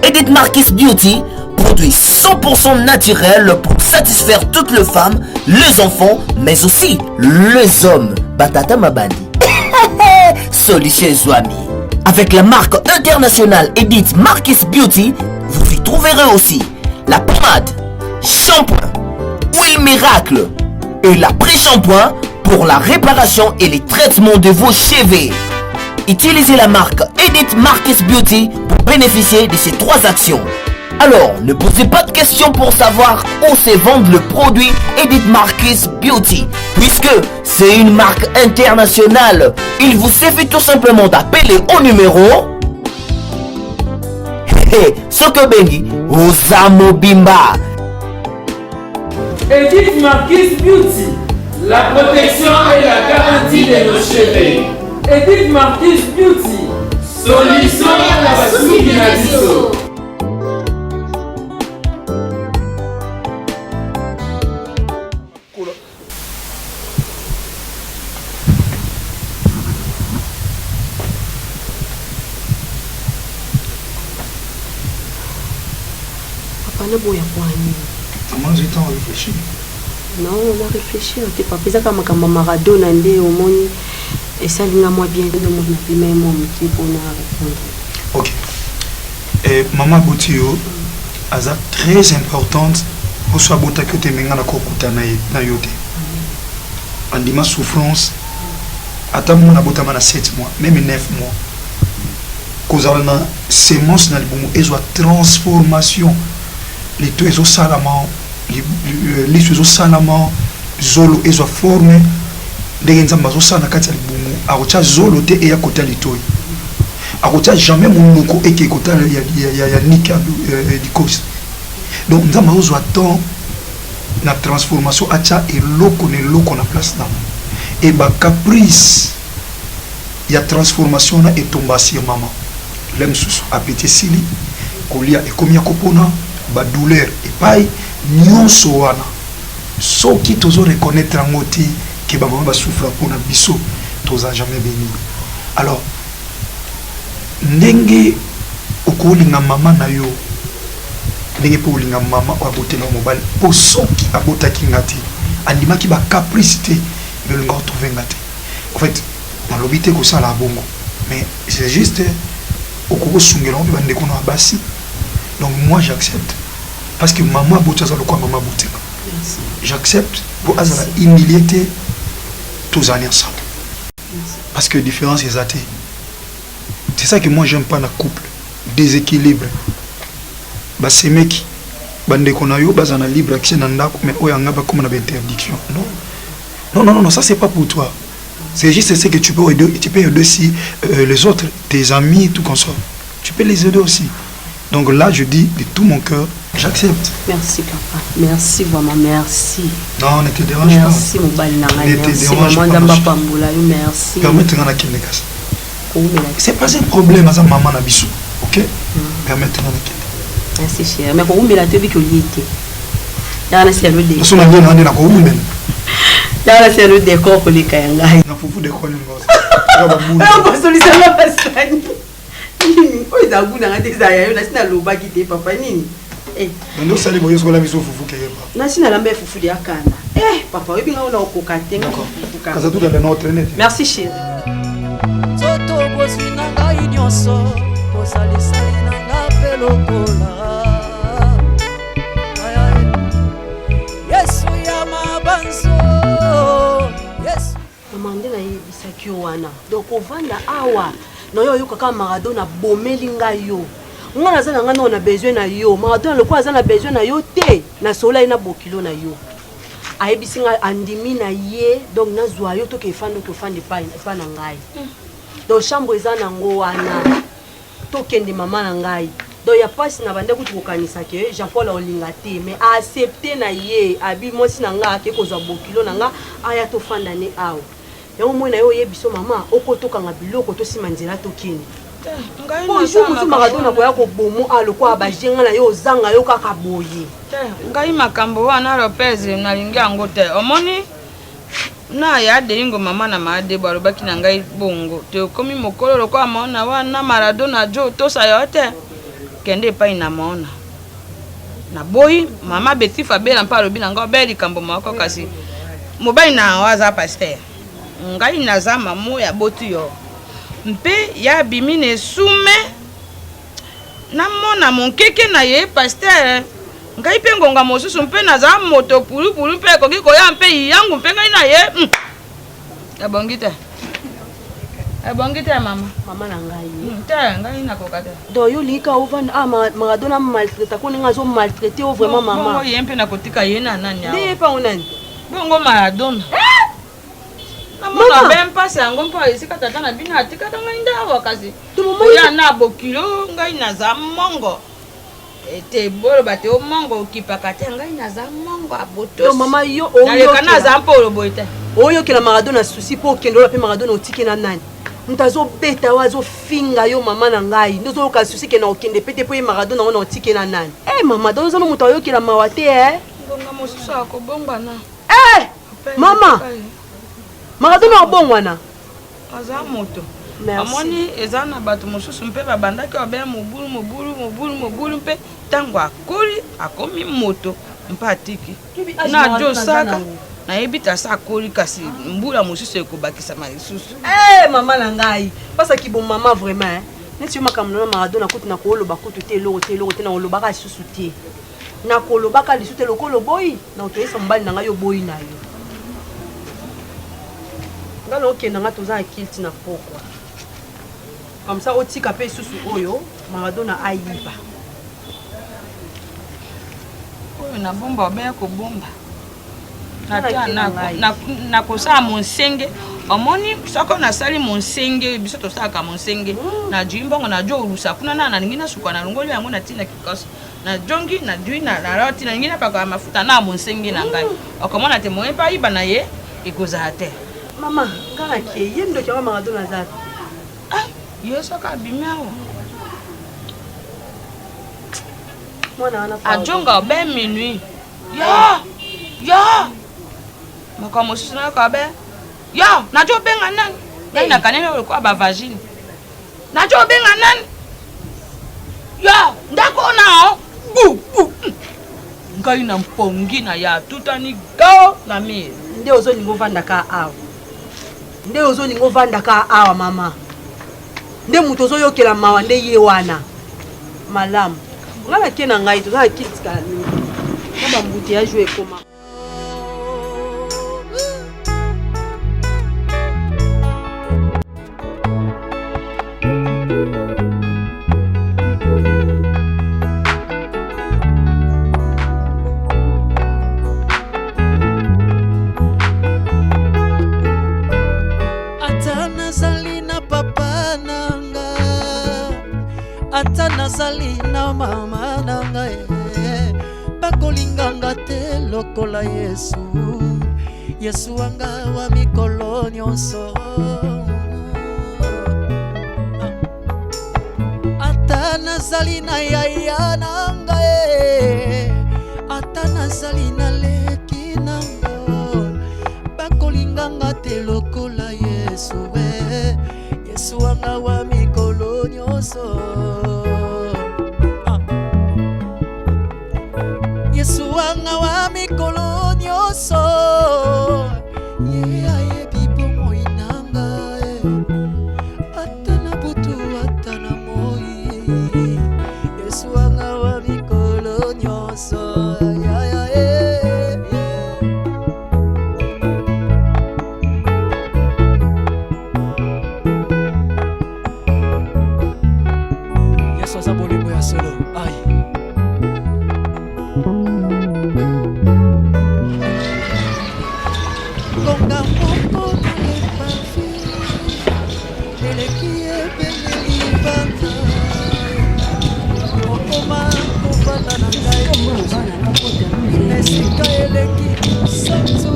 Edith Marquis Beauty, produit 100% naturel pour satisfaire toutes les femmes, les enfants, mais aussi les hommes. Batata Mabandi. Solution Zouami. Avec la marque internationale Edith Marquis Beauty, vous y trouverez aussi la pommade, shampoing, huile miracle et l'après-shampoing pour la réparation et les traitements de vos cheveux. Utilisez la marque Edith Marquis Beauty pour bénéficier de ces trois actions. Alors, ne posez pas de questions pour savoir où se vendre le produit Edith Marquis Beauty, puisque c'est une marque internationale. Il vous suffit tout simplement d'appeler au numéro Sokobengi Ozamobimba. Edith Marquis Beauty, la protection et la garantie de nos cheveux. Edith Marquis Beauty, solution à la suki na biso. Papa naboya kwa nini? Maman ozwi temps réfléchir. Non, na réfléchir te papa eza kaka makambo ya Maradona nde omoni esali nga mwa bien nde omoni napima ye mwa moke mpona répondre. Ok. Eh, maman aboti yo aza très importante oso abotaki yo te me nga nakokuta na ye na yo te andima souffrance ata mwana abotama na 7 mois meme 9 mois kozala na semence na libumu ezwa transformation lito ezosalama liso ezosalama zolo ezwa forme ndenge nzambe azosala na kati ya libumu akotya zolo te eya kota litoi akotya jamais monoko eke kotala ya, ya, ya, ya nika euh, dikos donc nzambe azozwa temps na transformation atya eloko na eloko na place nango e bacaprice ya transformation wana etomba sur mama le mosusu apeti esili kolia ekomi ya kopona badouleur epai nyonso wana soki tozo reconnaître yango te ke bamama basouffra mpona biso toza jamais béni alors ndenge okolinga mama na yo ndenge mpe olinga mama oyo abotela yo mobali mpo soki abotaki nga te andimaki bacaprice te me olinga otrouve nga te en fait nalobi te kosala bongo mais c'est juste okoki kosungela ngo mpe bandeko na ya basi donc moi j'accepte parce que mama aboti aza lokola mama abotika j'accepte mpo azala humilie te tozali ensemble parce que différence eza te c'est ça que moi j'aime pas na couple déséquilibre basemeki bandeko na yo baza na libre accès na ndako mais oyo yanga bakoma na bainterdiction non non non non ça c'est pas pour toi c'est juste ce que tu peux aider tu peux aider aussi euh, les autres tes amis tout consort tu peux les aider aussi donc là je dis de tout mon cœur j'accepte merci papa merci vraiment merci non ne te dérange merci mobali na ngai Ne te merci dérange vraiment pas, nzambe ma chérie. apambola yo merci permettre nga nakende kasi koumela c'est pas un problème aza mama na biso ok permettre nga nakende. Merci chérie. Mais kowumela te obiki olie te. Yaka na selo de. So na ngena nde na kowumela. Yaka na selo décor koleka ya ngai. Na fufu décor nini ngozi. Basolisa nga basani. Nini? Oyo eza goût na nga te eza ya yo nasi nalobaki te papa nini? Eh. Nde osali boye sokola biso fufu keyeba. Nasi nalamba ya fufu de akanda. Eh papa oyebi nga ona okoka te nga fufu kaka. Kaza tout à l'heure traîner. Merci chérie. Nzoto bozwi na ngai nyonso bozalisali na nga mpe lokola Yesu ya mabanzo Yesu Mama nde nayebisaki yo wana donc ovanda awa na yo oyoka kaka Maradona abomeli ngai yo ngai naza na ngai nao na besoin na yo Maradona lokola aza na besoin na yo te nasolola ye na bokilo na yo ayebisi ngai andimi na ye donc nazwa yo toke efanda oke ofanda epai na ngai donc chambre eza nango wana tokende mama na ngai donc ya mpasi na banda kutu kokanisa ke jean paul aolinga te mais aaccepte na ye abi mwasi na ngai ake kozwa bokilo na ngai aya tofanda ne awa yango moi na ye oyebiso mama oko tokanga biloko tosima nzela tokende po jour mosusu maradona koya kobomo a lokola baje ngai na yo ozanga yo kaka boye ngai makambo wana lopez nalingi yango te omoni Na ya Deingo mama na ma Debo alobaki na ngai bongo te okomi mokolo lokola maona wana Maradona jo tosa yo te kende epai na maona naboyi mama Betty Fabela mpe alobi na ngai obe likambo moko kasi mobali na yo aza pasteur ngai naza mama oyo aboti yo mpe ya abimi na esume namona monkeke na ye pasteur ngai mpe ngonga mosusu mpe naza moto pulupulu mpe ekoki koya mpe yangu mpe ngai na ye hmm. Ebongi te ebongi te mama mama na ngai hmm, te ngai nakoka te donc yo olingi kaka ovanda ah maradona maltraite ko ndenge azo maltraite yo vraiment mama bongo ye mpe nakotika ye na nani nde ye mpe yango nani bongo maradona eh! namona be mpasi yango mpo esika tata na bino atikaka ngai nde awa kasi oya na bokilo ngai naza mongo ete boloba te omongo okipaka te ngai naza mongo abotosi mama yo naleka naza mpo oloboye te oyokela maradona susi mpo okende ola mpe maradona otike na nani moto azobeta yo azofinga yo mama na ngai nde ozoyoka susi ke na okende mpe te mpo ye maradona ngo na otike na nani e eh, mama don oza no moto ayokela mawa te e ngonga mosusu akobongwana e eh, mama maradona obongwana Aza moto. Amoni eza na bato mosusu mpe babandaki obe mobulu mobulu mobulu mobulu mpe ntango akoli akomi moto mpe atiki na josaka nayebi te asa akoli kasi mbula mosusu ekobakisama lisusu. Hey, eh, mama na ngai pasaki bo mama vraiment eh. neti yo makambo na maradona kutu nakoloba kutu te eloko te eloko te nakolobaka lisusu te nakolobaka lisusu te lokola oboyi nakotoyesa mobali na ngai oboyi na yo nga na okenda nga toza na kilti na pokwa comme ça otika mpe lisusu oyo maradona ayiba oyo nabomba obeya kobomba nakosala monsenge omoni soko nasali monsenge biso tosalaka monsenge mm. najui mbongo najui olusa kuna na nalingi nasuka nalongoli yango natina kikoso najongi najui naloti nalingi napakola mafuta na monsenge na ngai mm. okomona te moye mpe ayiba na ye ekozala te mama nga nakei ye ndoki yango maradona aza ah, ye soki abimi awa mwana wana ajonga obe minuit ya ya makambo mosusu nayoka be ya najo obenga nani ngai nakaneli lokola bavagine najo obenga nani ya ndako na o bu bu ngai na mpongi na ya tutani gao na mire nde ozolinga ovanda ka awa nde ozolinga ovanda ka awa mama nde moto ozoyokela mawa nde ye wana malamu ngai nake na ngai toza na kitikala mingi na bambuteyage oyo ekoma Ata nazali na papa na nga ata nazali na mama na ngai bakolinga nga te lokola yesu yesu wanga wa mikolo nyonso ata nazali na yaya na nga. nazali naleki nango bakolinganga te lokola yesu e yesu wanga wa mikolo nyonso ah. yesu wanga wa mikolo nyonso ye ayebi bomoi nanga eh. ata na butu ata na moi yesu wanga wa mikolo nyonso ya, ya, eh. Yesu aza bolingo ya solo ai Ngonga moko na lepafi eleki ebele libanda okoma kovanda na ngai na esika eleki santu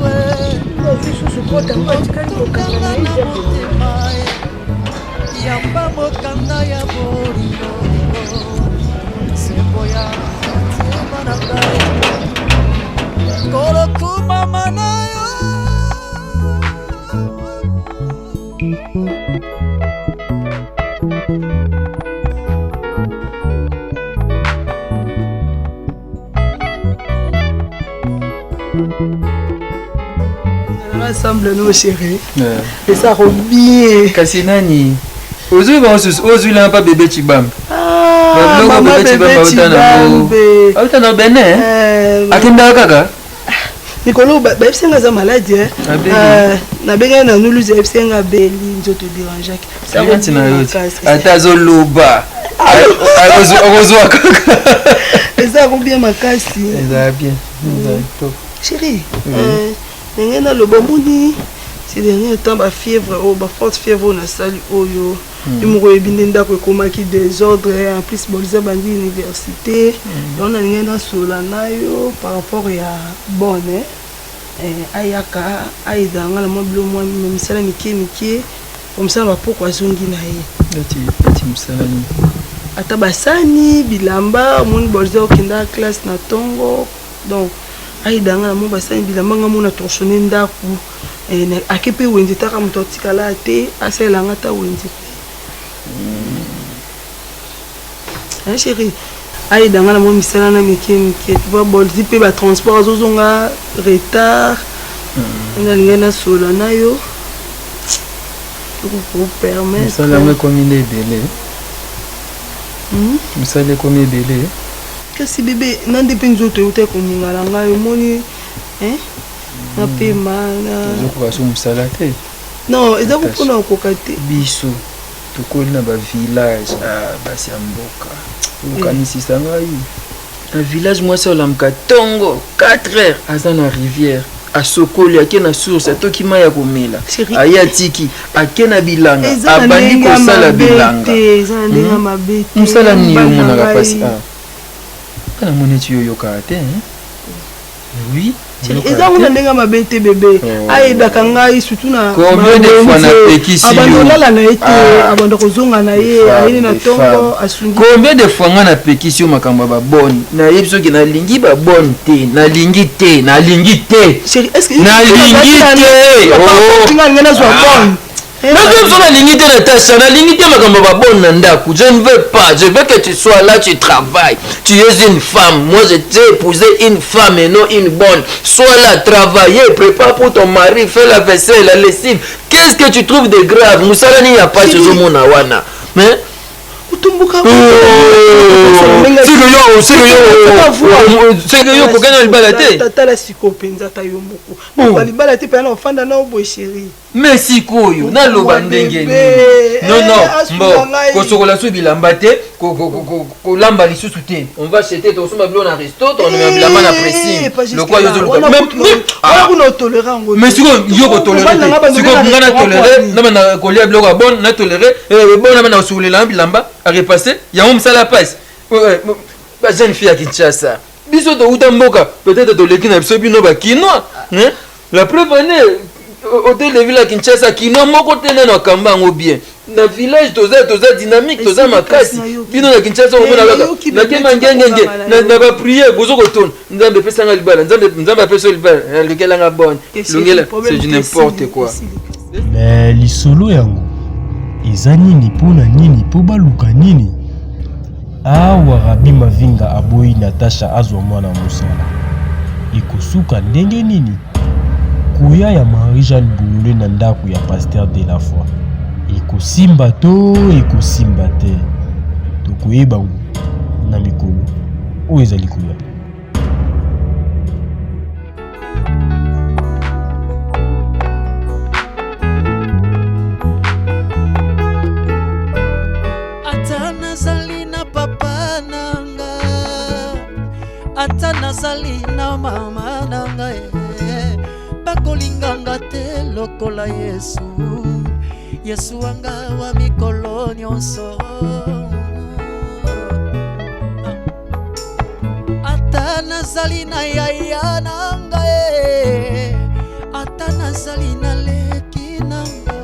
okanga na motema yamba mokanda ya bolingo sembo ya motema na ngai kolokumama na yo ensemble nos chéri eza ko bien kasi nani ozwi bango susu ozwi langa pa bebe chibambe ah, babiloko bebe chibambe auta na benin eh? akendaka kaka mikolo bayebisi nga aza maladi eh? eh, nabengaki na nuluzi ayebisi nga abeli nzoto derangeaki ntina yo ata azoloba akozwa kaka eza ko bien makasi eza bien eza kitoko chéri euh, ndenge naloba omoni ces dernier temps bafièvre oyo baforte fièvre oyo nasali oyo hmm. yo moko oyebi nde ndako ekomaki désordre en plus bolisa bandi université hmm. yango nalingai nasola na yo par rapport ya bonne eh, ayaka aida nga na mwa bilo mwa misala mike mike komsala bapoko azongi na ye eti mosala nini ata basani bilamba omoni bolisa okenda classe na ntongo donc aida nga na mwa basani bilamba nga mona torchonne ndako eh, ake mpe wenze taka moto atikala te asalela nga ata wenze te Hein chérie ayeda nga na mwa misala na mike mike tu vois bolzi mpe batransport azozonga retard hmm. nalingai nasola na yo okopermettre misala yango ekomi nde ebele hmm? misala ekomi ebele kasi bebe na nde mpe nzoto euta koningana ngai omoni napema ozokoka so mosala te non eza mpona kokoka te biso Tokoli na ba village ah basi ya mboka okanisisa ngai na village mwasi olamuka tongo 4 heures aza na rivière asokoli ake na source atoki mai ya komela aye atiki ake na bilanga abandi kosala bilanga hmm? mosala nini yo omonaka mpasi awa ah. namoni eti yo oyokaka te Oui. eza ngo na ndenge mabe te bebe oh. ayebaka ngai surtout na combien de fois napekisi yo abanda olala na ye te ah. abanda kozonga na ye ayeni na ntongo asungi combien de fois ngai napekisi yo makambo ya babone nayebi soki nalingi babone te nalingi te nalingi te nalingi te oh. nazwa bonne Nazo biso nalingi te Natacha, nalingi te makambo ba bonne na ndaku. Je ne veux pas, je veux que tu sois là, tu travailles. Tu es une femme, moi je t'ai épousé une femme et non une bonne. Sois là, travailler, prépare pour ton mari, fais la vaisselle, la lessive. Qu'est-ce que tu trouves de grave? Musala ni ya pasi ozomona wana. Mais otomboka seke yo okokani na libala te tala sikoyo mpenza ata yo moko libala te mpenza na ofanda na oboye chérie Mais sikoyo naloba ndenge nini? Non non, eh, mbo kosokola su bilamba te, kolamba lisusu te. On va acheter tosomba biloko na resto, tokomema bilamba na pressing. Eh, Lokola yo ozoluka. Wana kuna otolere yango. Mais sikoyo yo kotolere te. Sikoyo nga na tolere, na banda kolia biloko ya bonne, na tolere, eh, bon na banda kosukolela bilamba, a repasser, yango mosala ya pasi. Ba jeune fille ya Kinshasa. Biso towuta mboka, peut-être toleki na biso bino ba kinois, hein? La preuve en est, hôtel de ville ya Kinshasa, kinois moko te nano akamba yango bien. Na village toza toza dynamique, toza makasi. Bino na Kinshasa omona kaka nakema ngengenge na ba prière bozo kotona Nzambe pesa nga libala, Nzambe Nzambe apesa libala, lukela nga bonne. Lungela, c'est du n'importe quoi. Mais lisolo yango eza nini mpo na nini mpo baluka nini? Awa Rabbi Mavinga aboyi Natasha azwa mwana mosala. Ekosuka ndenge nini? Koya ya Marie-Jeanne Bolole na ndako ya Pasteur de la Foi ekosimba to ekosimba te? Tokoyeba yango na mikolo oyo ezali koya. Ata nazali na papa na nga, ata nazali na mama na nga, eh, bakolinga nga te lokola Yesu, Yesu wanga wa mikolo nyonso. Ata nazali na yaya na nga, eh, ata nazali na leki na nga,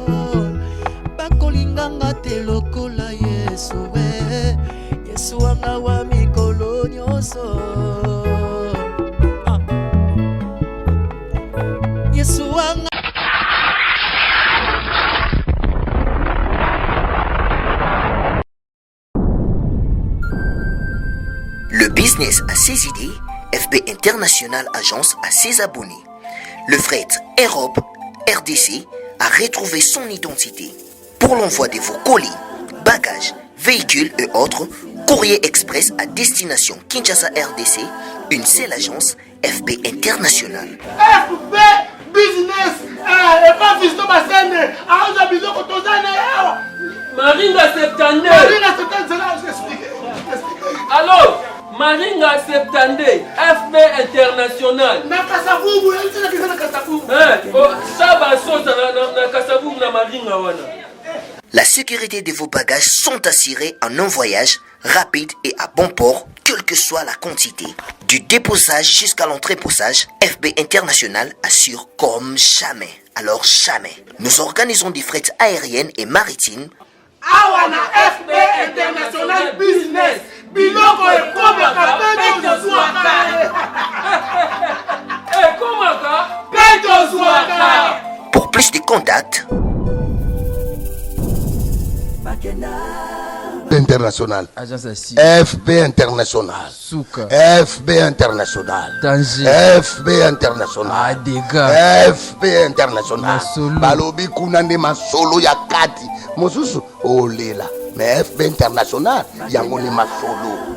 bakolinga nga te lokola Yesu, eh, Yesu wanga wa mikolo nyonso. Ah. Yesu wanga. Le business a ses idées, FB International Agence a ses abonnés. Le fret Europe RDC a retrouvé son identité. Pour l'envoi de vos colis, bagages, véhicules et autres, Courrier Express à destination Kinshasa RDC, une seule agence FB International. FB Business eh, epa Fiston Basende aoza biloko toza na ye awa. Maringa 72. Maringa 72 zela explique. Allo Maringa 72 FB International. Na Kasavubu, yebisa na Kasavubu. Eh, oh, Saba Sosa na, na, na Kasavubu na Maringa wana. La sécurité de vos bagages sont assurées en un voyage rapide et à bon port, quelle que soit la quantité. Du déposage jusqu'à l'entreposage, FB International assure comme jamais. Alors jamais. Nous organisons des frais aériennes et maritimes. Awa na FB International Business, biloko ekomaka mpe tozwaka. Ekomaka mpe tozwaka. Pour plus de contacts, International. FB International. Suka. FB International. Danger. FB International. Ah, dégâts. FB International. Masolo. Balobi kuna nde masolo ya kati. Mosusu olela. Mais FB International yango nde masolo.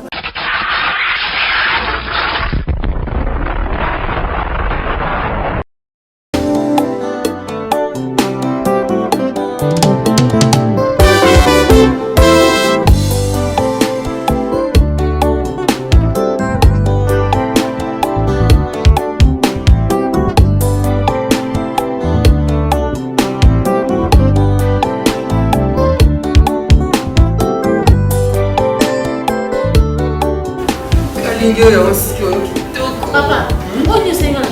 Kalingi oyo sikoyo kitoko. Papa, oyo nyonso enga na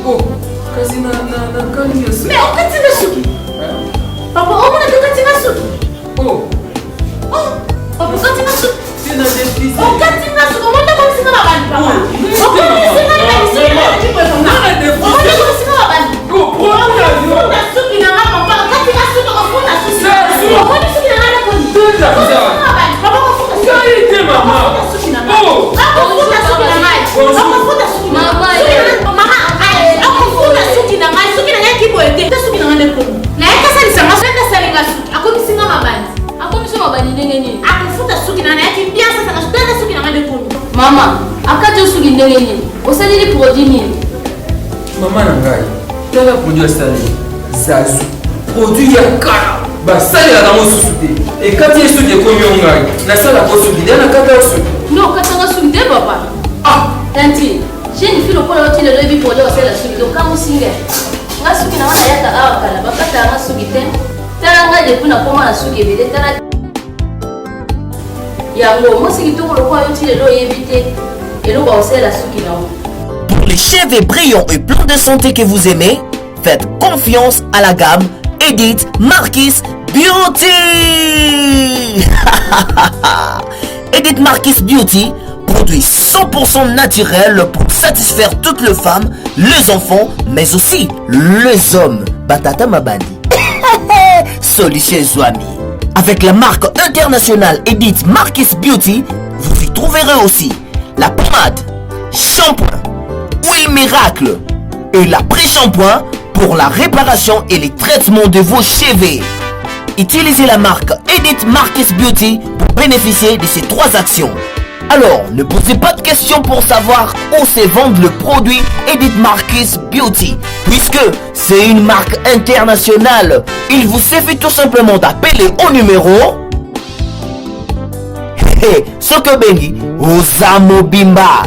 Oh, kasi na na na kani yo. Mais okati nga suki. Papa, omona te okati nga suki. Oh. Oh, papa okati nga suki. C'est na défisi. Okati nga suki, omona komisi nga mabandi papa. Okomisi nga na suki na suki boye papa. Omona komisi nga mabandi. Ofuta suki na nga papa, okati nga suki, ofuta suki. Omoni suki na nga na koni. Okomisi nga mabandi, papa ofuta suki. Ngai te mama. Ofuta suki na nga. Ofuta suki na ngai. Ofuta suki na ngai. Mama, ofuta suki na ngai. Suki na ngai kiboye te. Suki na ngai nde komi. Naye kasalisa nga soki asalinga suki akomisi nga mabandi. Akomisi mabandi ndenge nini? Akofuta suki na ngai nayaki bien sasa nga tata suki na ngai nde komi. Mama, akati yo suki ndenge nini? Osaleli produit nini? Mama na ngai, tala produit asali zazu produit ya kala basalelaka yango susu te ekati ye suki ekomi yo ngai nasalaka suki nde nakata yo suki Nde okatanga suki te papa. Ah! Tanti, jeune fille lokola yo ti lelo oyebi produit osala suki te okamwisi ngai. Nga suki na nga nayaka awa kala bakataka nga suki te. Tala nga depuis nakoma na suki ebele tala yango mwasi kitoko lokola yo ti lelo oyebi te eloko ya kosalela suki na yo. Pour les cheveux brillants et pleins de santé que vous aimez, faites confiance à la gamme Edith Marquis Beauty. Edith Marquis Beauty, produit 100% naturel pour satisfaire toutes les femmes, les enfants, mais aussi les hommes. Batata Mabandi. Solution Zouami. Avec la marque internationale Edith Marquis Beauty, vous y trouverez aussi la pommade, shampoing, huile miracle et la pré-shampoing pour la réparation et les traitements de vos cheveux. Utilisez la marque Edith Marquis Beauty pour bénéficier de ces trois actions. Alors, ne posez pas de questions pour savoir où se vend le produit Edith Marquis Beauty, puisque c'est une marque internationale. Il vous suffit tout simplement d'appeler au numéro Sokobengi Ozamobimba.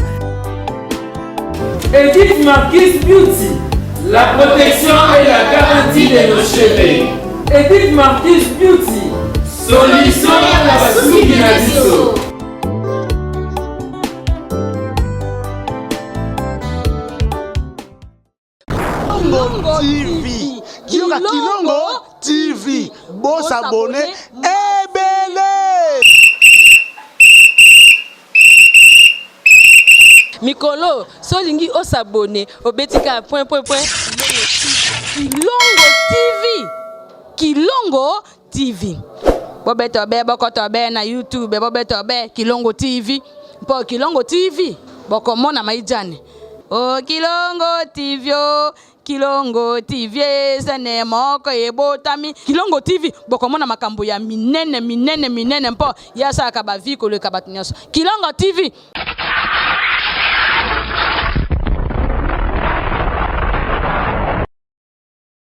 Edith Marquis Beauty, la protection et la garantie de nos cheveux. Edith Marquis Beauty, solution à la basuki na biso. Kilongo TV. Yoka Kilongo TV. Bo s'abonner ebele. Mikolo so olingi o s'abonner obeti kaka point point point Kilongo TV. Kilongo TV. Bobeto be bokoto be na YouTube bobeto be Kilongo TV. Mpo Kilongo TV bokomona maijane. O Kilongo TV o Kilongo TV ezane moko ebotami. Kilongo TV bokomona makambo ya minene minene minene mpo ye asalaka ba vie koleka bato nyonso. Kilongo TV.